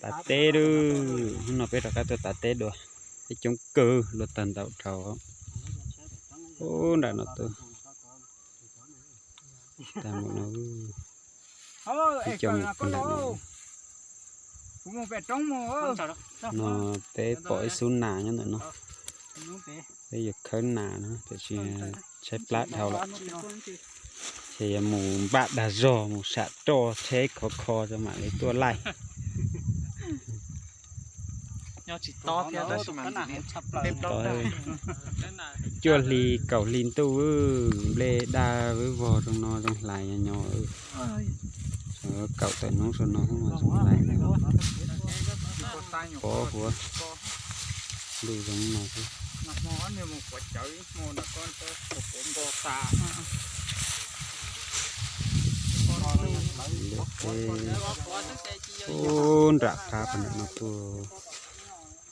Tav teb dub, hnub no peb rov qab tuaj tav teb dua, peb coob kawg luaj tag ntau dhau. Ub, nram no tuaj, tag mus no, peb coj mus puag nram no. No peb pom ib xub nas nyob ntawm no, peb yuav khawb nas no, tiam sis tshaib plab dhau lawm. Ces yuav mus npaj dag zog mus sam roj tsheb khov kho tso mam li tuaj laij. Cuaj hli kaum hli ntuj, nplej daj vog zoo no zoo hlais nyo nyo. Kaum tawm hnub sau no mas zoo hlais ntag. Pob huav, ntuj zoo no xwb. Ub, nram qab pem no tuaj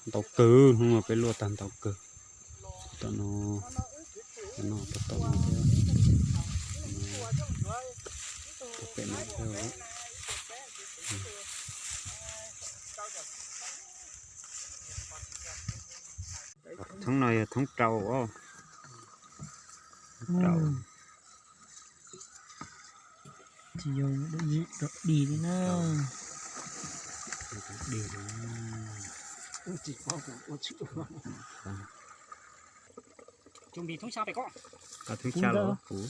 ntau kawg, hnub no peb luaj tag ntau kawg. Tom no, tom no, tom tom no thiab, pem no thiab. Thoob no yog thoob rau os. Tsis yog dum ib rov dig li na. Dig li. Thoob xya los puv,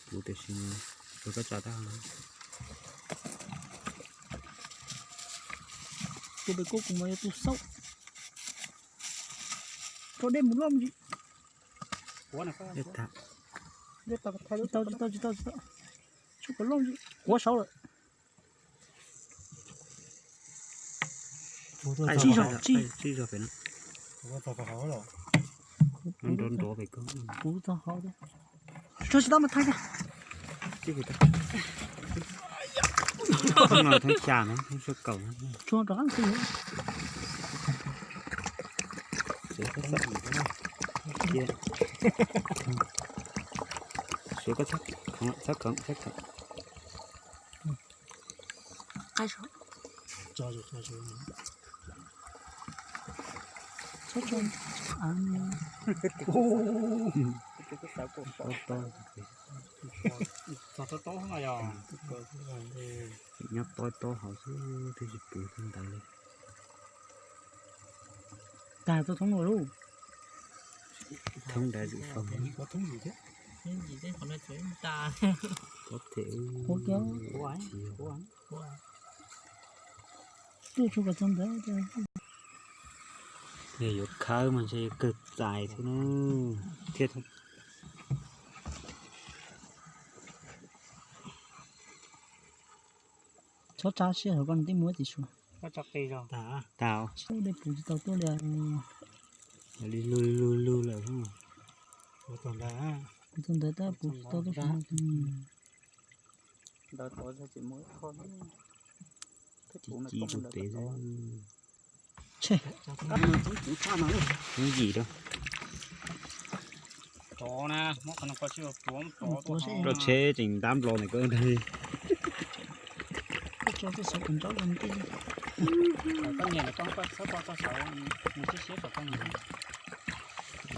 puv tiam sis puv koj tsa tab. Tus pem koj kuv mas yog tus xauj. Rau dej mus loj ntsis. Tsis tau, tsis tau, tsis tau, tsis tau. Tshuav kom loj ntsis, kuav saud lawm. Tsib zog, tsib. Nrov nrov pem koj. Kuv txog hauv thiab. Tshuav tsis tau mas thaij. Thoob no thoob xya no, thoob xya kaum no. Tshuav rov qab. Suav koj txhob khoov, txhob khoov, txhob khoov. Nyob tob tob hauv xwb twb tsis puv tau ntawd li. Tag txoj thoob no lauj. Thoob nrad zwm faus. Pob them. Tuaj tshuav kom txog ntawd. Yog yuav khawb mas ntshe yuav kawg txais thiab na. Thiab txhob tsa siab hauv koj tib muab tim suav. Tag. Dej puv tsis tau tuaj li. Lug lug lug lawm. Kuv txog ntawd tab puv tsis tau tuaj suav. Ci ci tus pem xwb. Tshe. Ub yim rau. Rau tsheb tseem ntab nplo ntawm koj ntag.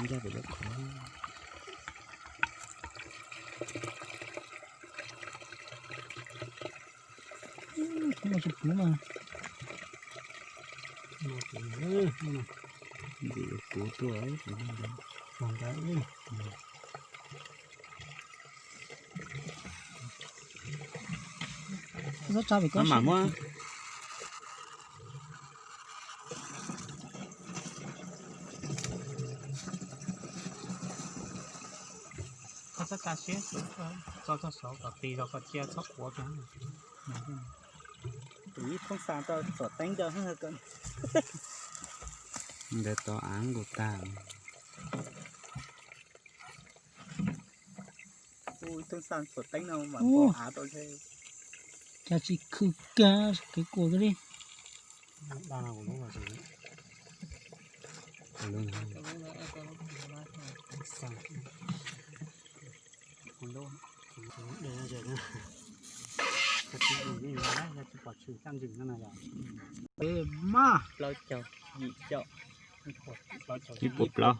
Ncaj pem lub qhov. Tsis puv mas. Ntim puv tuaj. Txhob tsa pem koj mam muab. Koj txhob tsa siab, tso txog saud kom tis los koj cia txhob quav kiag. Tus ib thoob xa tau txom teeb rau. Ntawd tau av nkaus tag. Ub, ib thoob xa txom teeb no mas pom av tau. Cas tsis khw kag kev kuas kawg li. Ib puas plaub.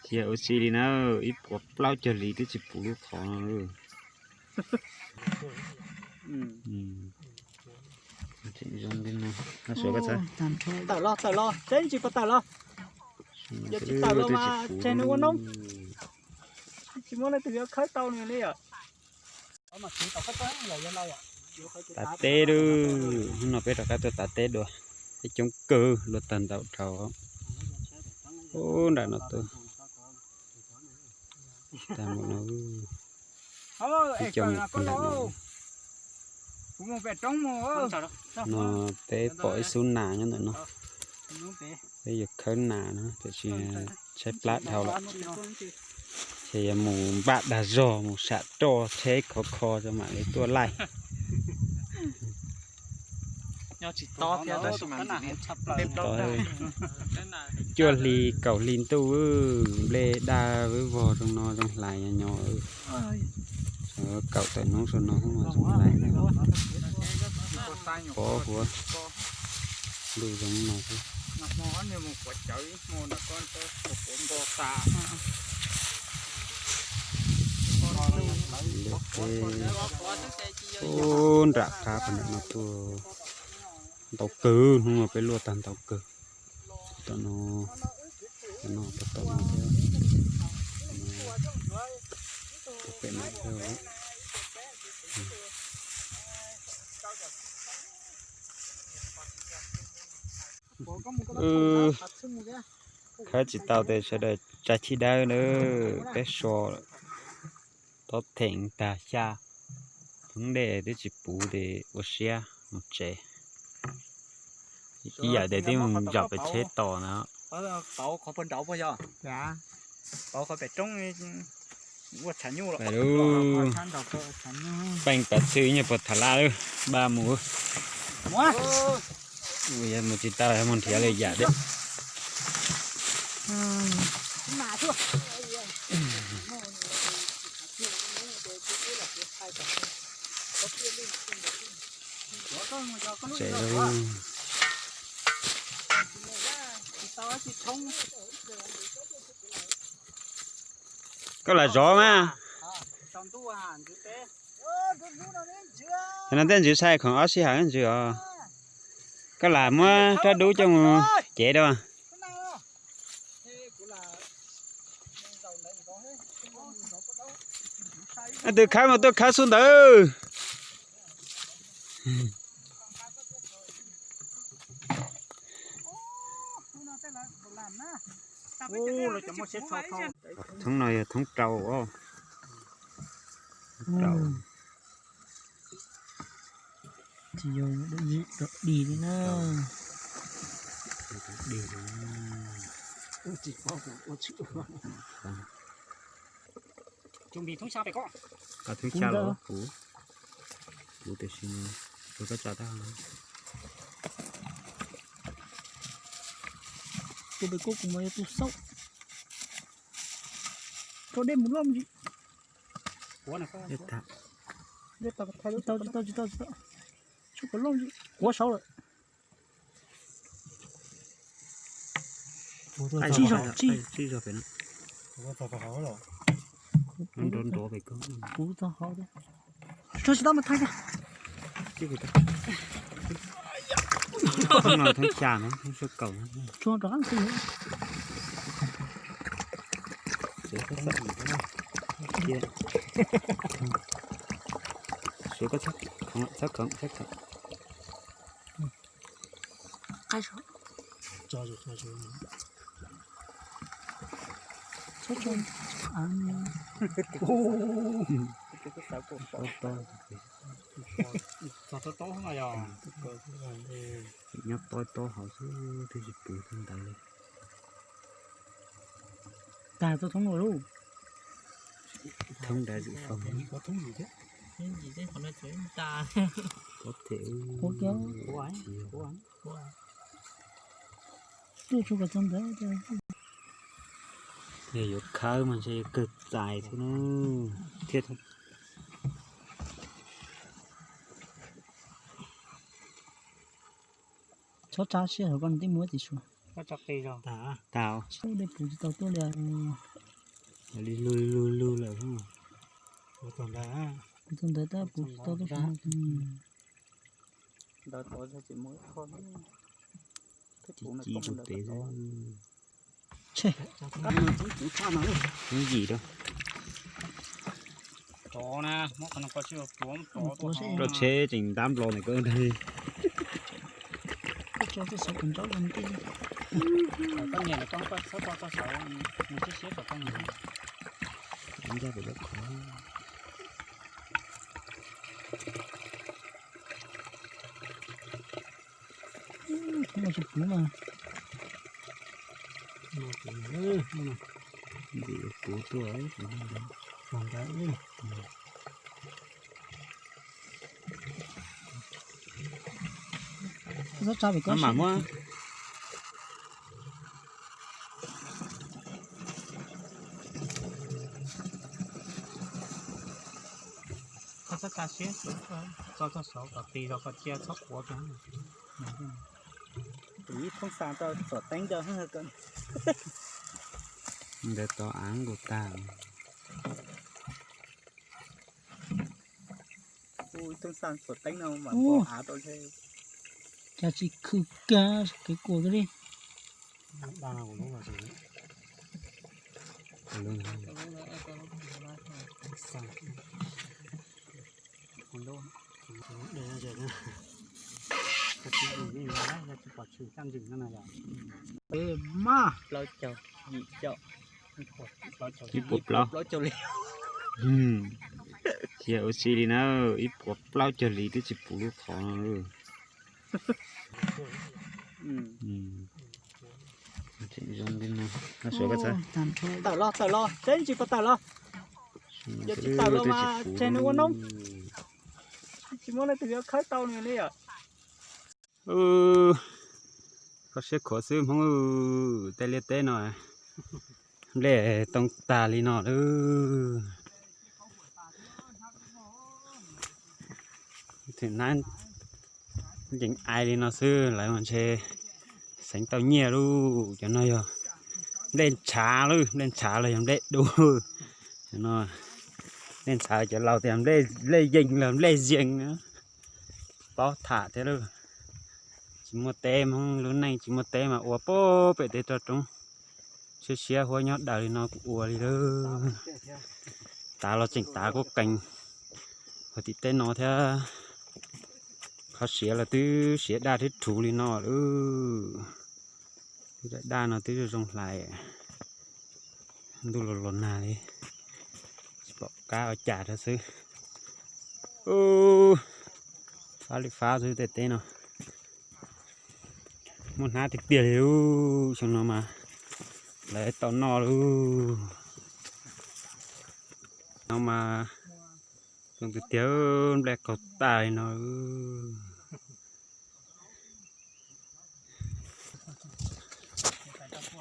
Cia ua si li na, ib puas plaub caug hlis twb tsis pum lub qhov no. Tseem zoo li no. Tawm los, tawm los, teb tsis pom tawm los. Yog tsis tawm los mas tseg nws ua noob. Tsis muaj leej twg yuav khawb tau nws li os. Tav teb lawm, hnub no peb rov qab tuaj tav teb dua. Peb coob kawg, luaj tag ntaum dhau. Ub, nram no tuaj. Tag mus no, peb coj mus nram no. No peb pom ib xub nas nyob ntawm no. Peb yuav khawb nas no tiam sis tshaib plab dhau lawm. Ces yuav mus npaj dag zog mus sam roj tsheb khov kho rau mam li tuaj laij. Cuaj hli kaum hli ntuj, nplej daj vog zoo no zoo hlais nyo. Kaum tawm hnub saum no zoo hlais. Pov huv, ntuj zoo no xwb. Ub, nram qab pem no tuaj ntau kawg, hnub no peb luaj tag ntau kawg. Tom no, tom no, tom tom no thiab. Pem no thiab. Khawb tsis tau ces sawv daws tsa chij dawb na, peb so tob theem tag xya. Thoob dej twb tsis puv ces ua siab mus tsev. Ib yam tias twb mus zaum pem tsheb tos na. Peem pav txhwj nyuag puag tham laj lawm, npaj mus. Mus tsis tau, mus nrhiav lwm yam thiab. Tsev. Koj lam zov mas. Cov no tej ntxwv sai khoom ob sij hawm ntxwv os. Koj lam muab rab dub coj mus cev rau. Leej twg khawb mas tuaj khawb xub ntawd. Thoob no yog thoob rau os. Tsis yog dum ib rov dig li na. Thoob xya los puv, puv tiam sis puv koj tsa tab. Tus pem koj kuv mas yog tus xaub. Rau dej mus loj ntsis. Tsis tau, tsis tau, tsis tau, tsis tau. Tsuas kom loj ntsis, quav saud lawm. Tsib zog, tsib zog pem no. Nrov nrov pem koj. Kuv txog hauv thiab. Tso tsis tau mas thaij tag. Thoob no thoob xya no, thoob xya kaum no. Tso rov qab. Suav koj txhob khoov, txhob khoov, txhob khoov. Tso, tso, tso. Nyob tob tob hauv xwb twb tsis pom thoob ntawd li. Tag tau thoob no lauj. Thoob nrad zwm faus. Thoob yim thiab. Thoob yim thiab, qhov no tseem tas. Có thể. Ua kiag. Tuaj tsuas kom txog ntawd. Yog yuav khawb mas ntshe yuav kawg txais thiab na. Thiab. Txhob tsa siab hauv koj nws twb muab tsis sua. Tag. Dej puv tsis tau tuaj li. Li lug li lug lug lawm. Puv tau ntawd tab puv tsis tau tuaj sua. Ci tus pem. Yim rau. Rau tsheb tseem ntab nplo ntawm koj ntag. Ncaj pem lub qhov. Tsis puv mas. Ntim puv tuaj. Txhob tsa pem koj mam muab. Koj txhob tsa siab, tso txog saud kom tis los kom cia txhob qhuav kiag. Tus ib thoob xa tau xuam teeb rau. Ntawd tod av nkaus tag. Ib thoob xa xuam teeb no mas av rau. Cas tsis khw kag kev kuas kag li. Mas plaub caug yim caum, ib puas plaub. Cia ua si li na, ib puas plaub caug li twb tsis puv lub qhov no. Tawm los, tawm los, tseeb tsis pom tawm los. Yog tsis tawm los mas tseg nws ua noob. Tsis muaj leej twg yuav khawb tau nws li yom. Kho siab khuav xwb Hmoob, tej liaj teb no nplej too tag li no lawm. Nab ncees ai li no xwb lawv mas ntshe xeev tau nyiaj lauj. Cov no yog nplej ntshav lauj, nplej ntshav los yog nplej dub. Nplej ntshav cov laus tias nplej yees los nplej yees. Paub tham thiab lauj. Tsis muaj teb, Hmoob lub neej tsis muaj teb mas ua pem tej toj roob siab siab huab nyob daws li no kuv ua li lauj. Tav los tseem tav kuj qees hauv tim teb no thiab. Qhov siav los twb siav daj thiab rhuv li no lauj. Twb daj daj no twb zoo zoo hlais. Ntuj los los nag li, tsis pom qab ua cas rau xwb. Fab li fab xwb tej teb no. Muaj hnab tiag tiag li lauj, xyoo no mas lawv tau noj lauj. No mas zoo tiag tiag, nplej qaug tag li no.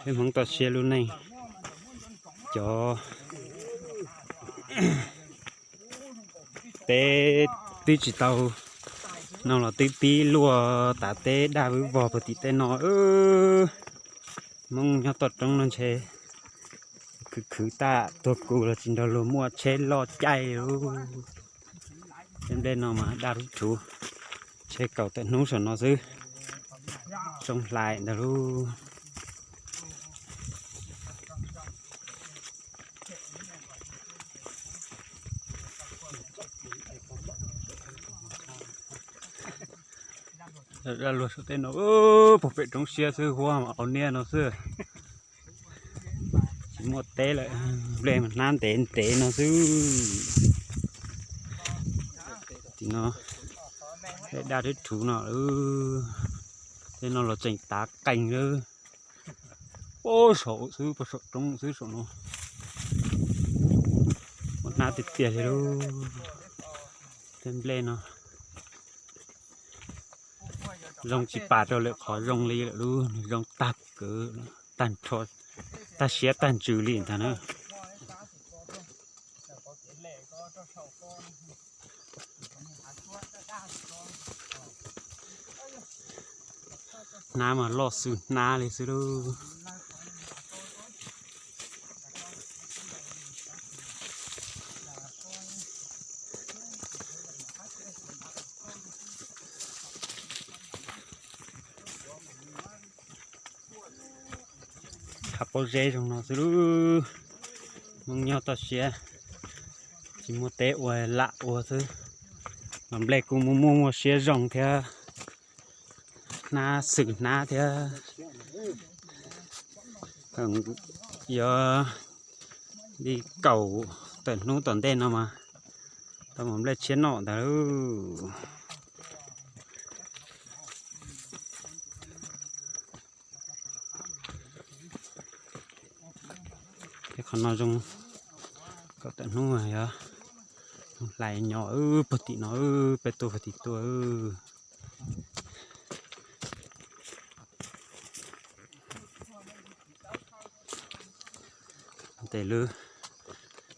Peb Hmoob toj siab lub neej, cov teb twb tsis tau no los twb pib luaj, tav teb daj vwb vog puag tim tej no. Hmoob nyob toj roob no ntshe khwv khwv tag tuag kus los tsis nrog luag muaj tsheb loj caij lauj. Tej nplej no mas daj rhuv rhuv, ntshe kaum tawm hnub saum no xwb, zoo hlais ntawd lauj. Daj luag saum tej no, puag pem roob siab xwb, huab mas au niab no xwb. Tsis muaj teb lawm, nplej mas hnab ntev ntev no xwb. Tim no daj rhuv rhuv no, tej no los tseem tav qees lawm. Ub, saum xwb, puag saum roob xwb saum no. Muaj hnab tiag tiag li lauj. Tej nplej no zoo tsis pam rau lwm qhov zoo li lawm lauj, zoo tag kawg, tag nrho, tag siab tag ntsws li ntag na. Hnab mas loj xwb hnab li xwb lauj. Qhab pob zeb zoo no xwb lauj. Hmoob nyob toj siab, tsis muaj teb ua lam ua xwb. Los nplej kuj muaj muaj muaj siab zoo thiab, hnab xwm hnab thiab. Yuav li kaum tawm hnub tom ntej no mas tau mus nplej tshiab noj ntag lauj. Thiab qhov no zoo, kaum tawm hnub yog hlais nyo puag tim no, peb tuaj puag tim tuaj. Tes lub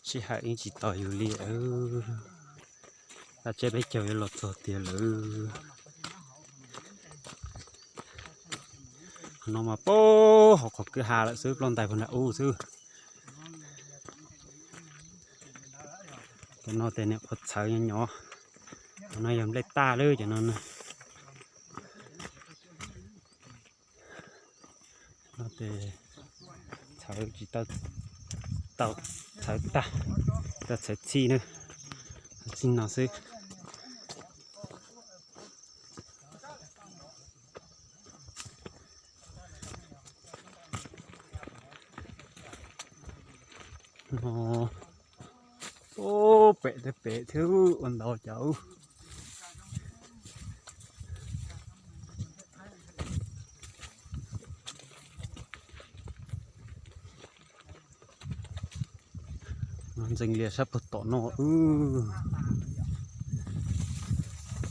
sij hawm yeej tsis tos yus li. Pab tseb peb caug yuav los txog tiag lawm. Qhov no mas pab hauv qhov kwj ha lawm xwb, ploj ntais puag nram ub xwb. Cov no tes niam qhuav txhawv nyob nyob. Cov no yog nplej taj lawm cov no. No tes txhawv tsis tau, tau txhawv tag, tau txhawv txhij na, txhij no xwb. No, pem tej pem thiab ua ntau cov. Ntxeev lias sab puag tom no.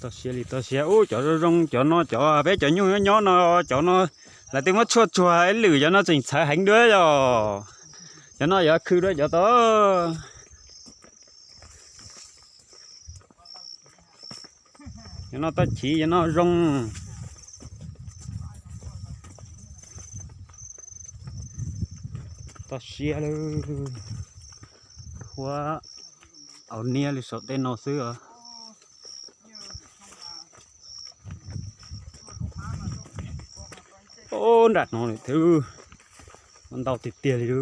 Toj siab li toj siab. Ub, cov zoo zoo, cov no cov peb cov nyuj nyob nyob no, cov no lawv twb muab tshuaj tsuag ib lwm, cov no tseem txhawv heev dua yom. Cov no yuav khw dua cov tod. Cov no toj chiv, cov no zoo. Toj siab lawm. Huab au niab li saum tej no xwb os. Ub, nram no lawm thiab. Ntau tiag tiag li.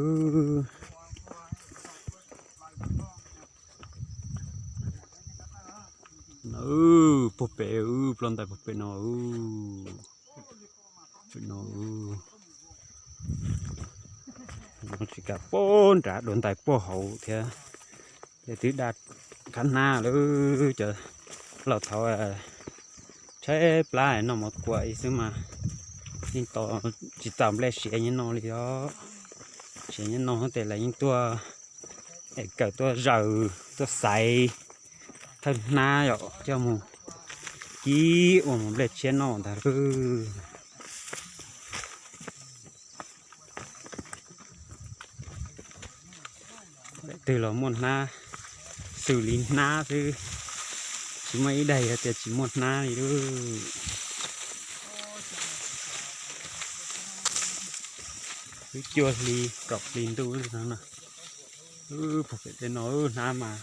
Puag pem, ploj ntais puag pem no. Pem no, tsis kam puag nrad, dua ntais puag hauv thiab. Ces twb da khab hnab lawm, cov laus thaud tshaib plab noj mov kuam ib xwb mas yeej tsis txaus nplej siav nyob no li os. Siav nyob no ces lawv yeej tuaj es kawm tuaj zaws tuaj xaiv thawj hnab yom, coj mus kib ua mus nplej tshiab noj ntag lauj. Daim twg los muaj hnab, xws li hnab xwb, tsis muaj ib daim hais tias tsis muaj hnab li lauj. Twb cuaj hli kaum hli ntuj no na. Puag pem tej no hnab mas,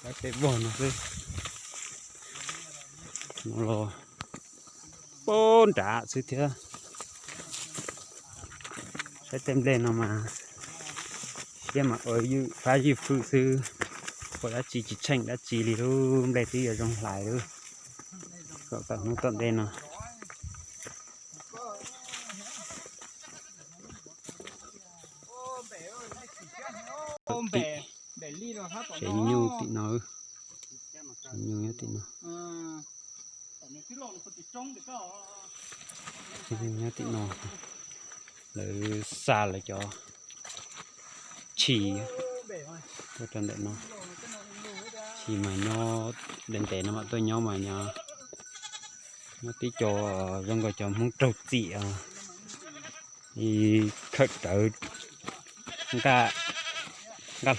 pab tej vog no xwb. No los puag nrad xwb thiab. Saib tej nplej no mas siab mas ua ywj fab ywj fwj xwb, ua dab tsi tsis tsheej dab tsi li lauj, nplej twb yuav zoo hlais lauj. Kaum tawm hnub tom ntej no. Tim, tsev nyuj tim no, tsev nyuj nyob tim no. Nyob tim no, lawv xa lawv cov tshis tuaj rau ntawm no. Tshis mas nyob ntev ntev no mas tuaj nyob mas nyob, nyob tib co zoo nkaus cov Hmoob raug txim, khawm rawv nqaj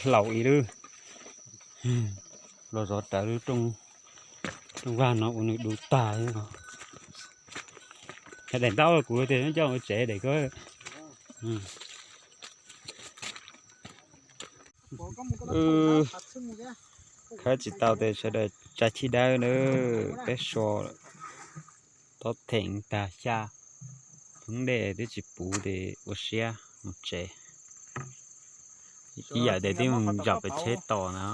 hlaus li lawm. Los zov rawv lub rooj vag no ua nws du tag li no. Daim ntaub kuv tias coj mus tsev daim ko. Khawb tsis tau tes sawv daws tsa chij dawb na, peb so tob theem tag xya, thoob dej twb tsis puv tes ua siab mus tsev. Ib yam tes twb mus zaum pem tsheb tos na.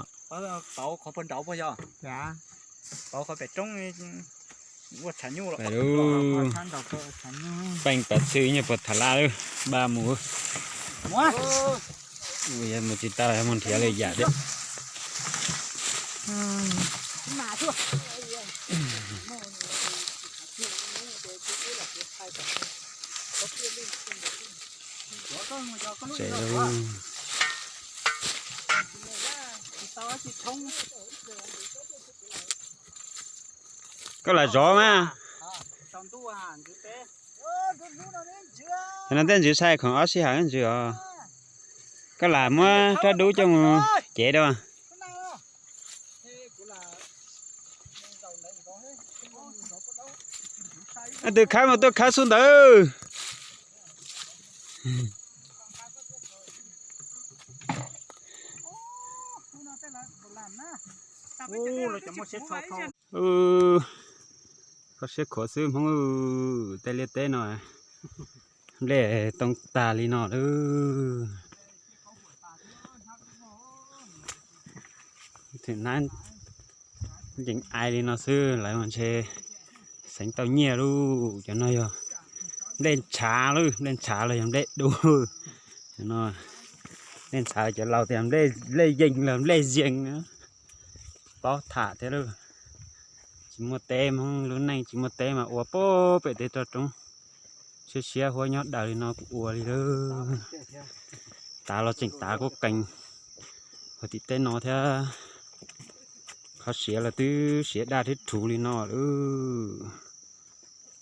Peej pav txhwj nyob puag tham laj lawm, npaj mus. Mus tsis tau mus nrhiav lwm yam thiab. Koj lam zov mas. No tej ntxwv sai khoom ob sij hawm ntxwv os. Koj lam muab rab dub coj mus cev dua. Twb khawb mus tuaj khawb xub ntawd. Koj siab khuav xwb Hmoob, tej liaj teb no nplej too tag li no lawm. Tseem hnab ncees ai li no xwb lawv mas ntshe xeev tau nyiaj lauj. Cov no yog nplej ntshav lauj, nplej ntshav los yog nplej dub. Cov no nplej ntshav cov laus tias nplej yees los nplej yees na. Paub tham thiab lauj. Tsis muaj teb, Hmoob lub neej tsis muaj teb mas ua pem teb rau roob. Siab siab huab nyob daws li no kuv ua li lawm. Tav los tseem tav kuj qees huv tim teb no thiab. Qhov siav los twb siav daj thiab rhuv li no lawm.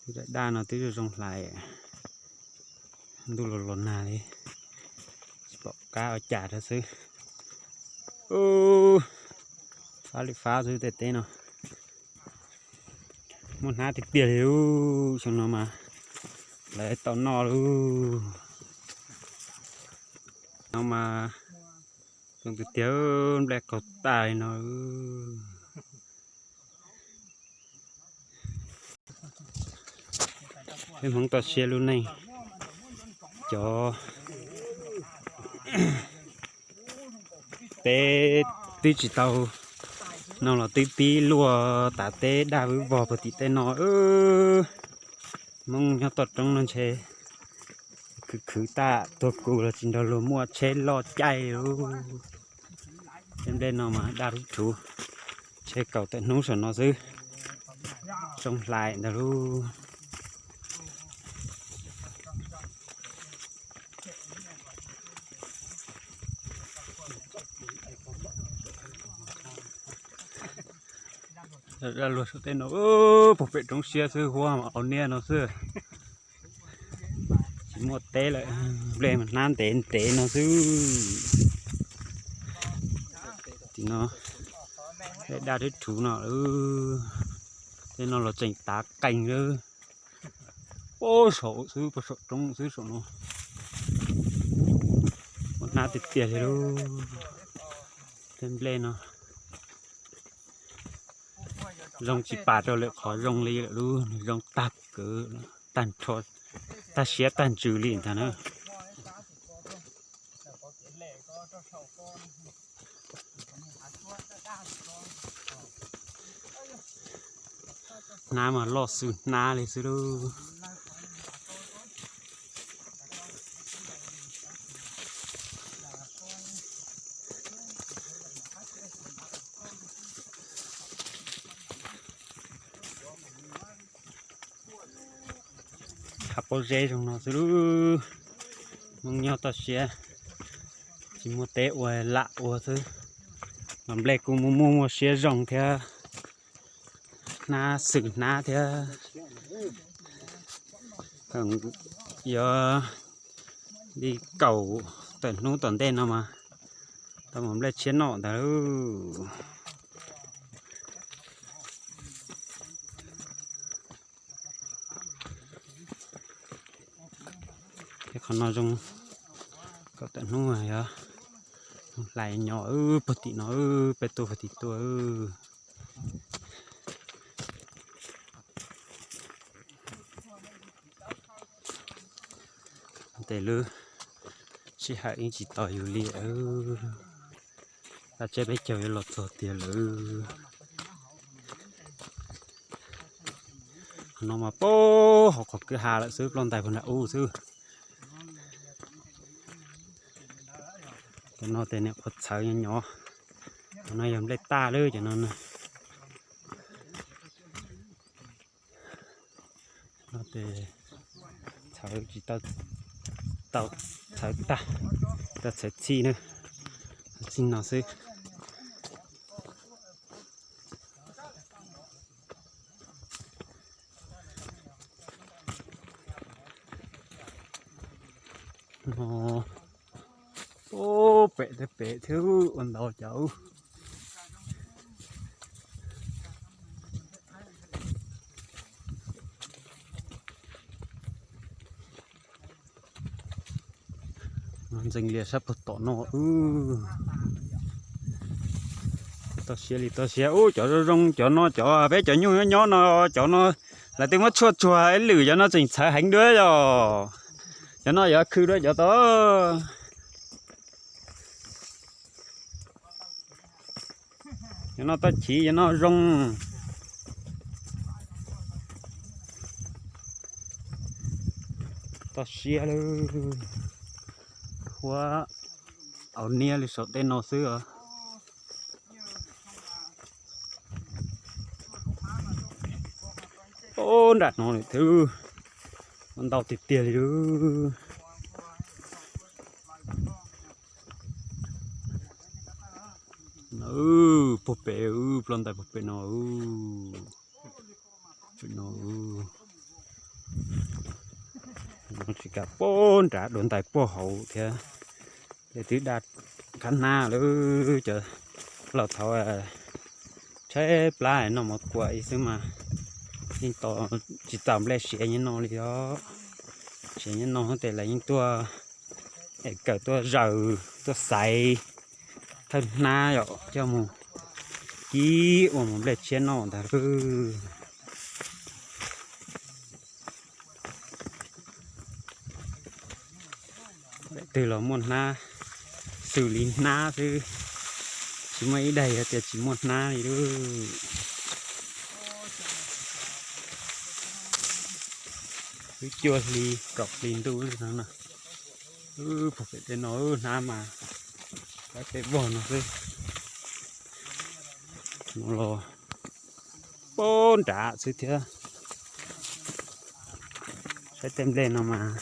Twb daj daj no twb zoo hlais. Ntuj los los nag li, tsis pom qab ua cas rau xwb. Fab li fab xwb tej teb no. Muaj hnab tiag tiag li lub xyoo no mas lawv tau noj lub no mas zoo tiag tiag, nplej qaug tag li no. Peb Hmoob toj siab lub neej, cov peb twb tsis tau no los twb pib luaj tav teb daj vwb vog puag tim tej no. Hmoob nyob toj roob no ntshe khwv khwv tag tuag kuv los tsis nrog luag muaj tsheb loj caij lub. Tej nplej no mas daj rhuv, tsheb kaus tawm hnub saum no xwb, zoo hlais ntag lauj. Daj luag saum tej no, puag pem roob siab xwb, huab mas au niab no xwb. Tsis muaj teb lawm, nplej mas hnab ntev ntev no xwb. Tim no daj rhuv rhuv no, tej no los tseem tav qees lawm. Ub, saum xwb, puag saum roob xwb saum no. Muaj hnab tiag tiag li lauj. Tej nplej no zoo tsis pas rau lwm qhov zoo li lawm lauj, nws zoo tag kawg, tag nrho, tag siab tag ntsws li ntag na. Hnab mas loj xwb hnab li xwb lauj. Hav pob zeb zoo no xwb lauj. Hmoob nyob toj siab, tsis muaj teb ua lam ua xwb. Los nplej kuj muaj muaj muaj siab zoo thiab, hnab xwm hnab thiab. Yuav li kaum tawm hnub tom ntej no mas tau mus nplej tshiab noj ntag lauj. Qhov no zoo, kom tawm hnub yog hlais nyo puag tim no, peb tuaj puag tim tuaj. Tes lub sij hawm yeej tsis tos yus li. Tab tseeb peb caug yuav los txog tiag lawm. Qhov no mas pab hauv qhov kwj ha lawm xwb, ploj ntais puag nram ub xwb. Cov no tes niam qhuav txhawv nyob nyob. Cov no yog nplej taj lawm cov no. No tes txhawv tsis tau, tau txhawv tag, tau txhawv txhij na, txhij no xwb. No, pem tej pem thiab ua ntau cov. Ntxeev lias sab puag tom no. Toj siab li toj siab ub, cov zoo zoo cov no, cov peb cov nyuj nyob nyob no, cov no lawv twb muab tshuaj tsuag ib lwm, cov no tseem txhawv heev dua yom. Cov no yuav khw dua cov tod. Cov no toj chiv, cov no zoo. Toj siab lawm, huab au niab li saum tej no xwb os. Ub, nram no lawm thiab, ntau tiag tiag li lawm. Puag pem, ploj ntais puag pem no. Pem no, tsis kam puag nrad, dua ntais puag hauv thiab. Ces twb da qab hnab lawm, cov laus thaud tshaib plab noj mov kuam ib xwb mas yeej tsis txaus nplej siav nyob no li os. Siav nyob no tes lawv yeej tuaj es kawm tuaj zaws tuaj xaiv thawj hnab yom, coj mus kib ua mov nplej tshiab noj ntag lawm. Daim twg los muaj hnab, xws li hnab xwb, tsis muaj ib daim hais tias tsis muaj hnab li lawm. Twb cuaj hli kaum hli ntuj li no na. Puag pem tej no hnab mas, pem tej vog no xwb. No los puag nrad xwb thiab. Saib tej nplej no mas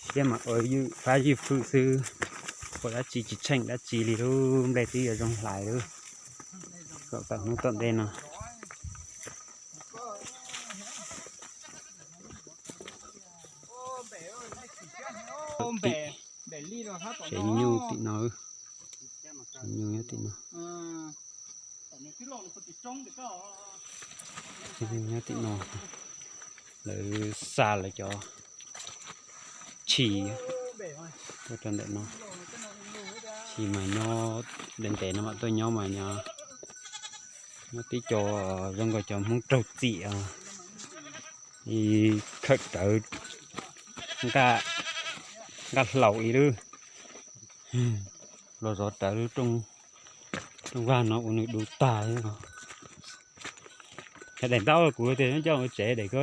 siab mas ua ywj fab ywj fwj xwb, ua dab tsi tsis tsheej dab tsi li lub nplej twb yuav zoo hlais lawm. Kom tawm hnub tom ntej no. Tim, tsev nyuj tim no, tsev nyuj nyob tim no. Nyob tim no, lawv xa lawv cov tshis tuaj rau ntawm no. Tshis mas nyob ntev ntev no mam tuaj nyob mas nyob, nyob tib co zoo nkaus cov Hmoob raug txim, khawm rawv nqaj hlaus li lub, los zov rawv lub rooj vag no ua nws du tag. Daim ntaub kuv tias coj ua tsev daim ko.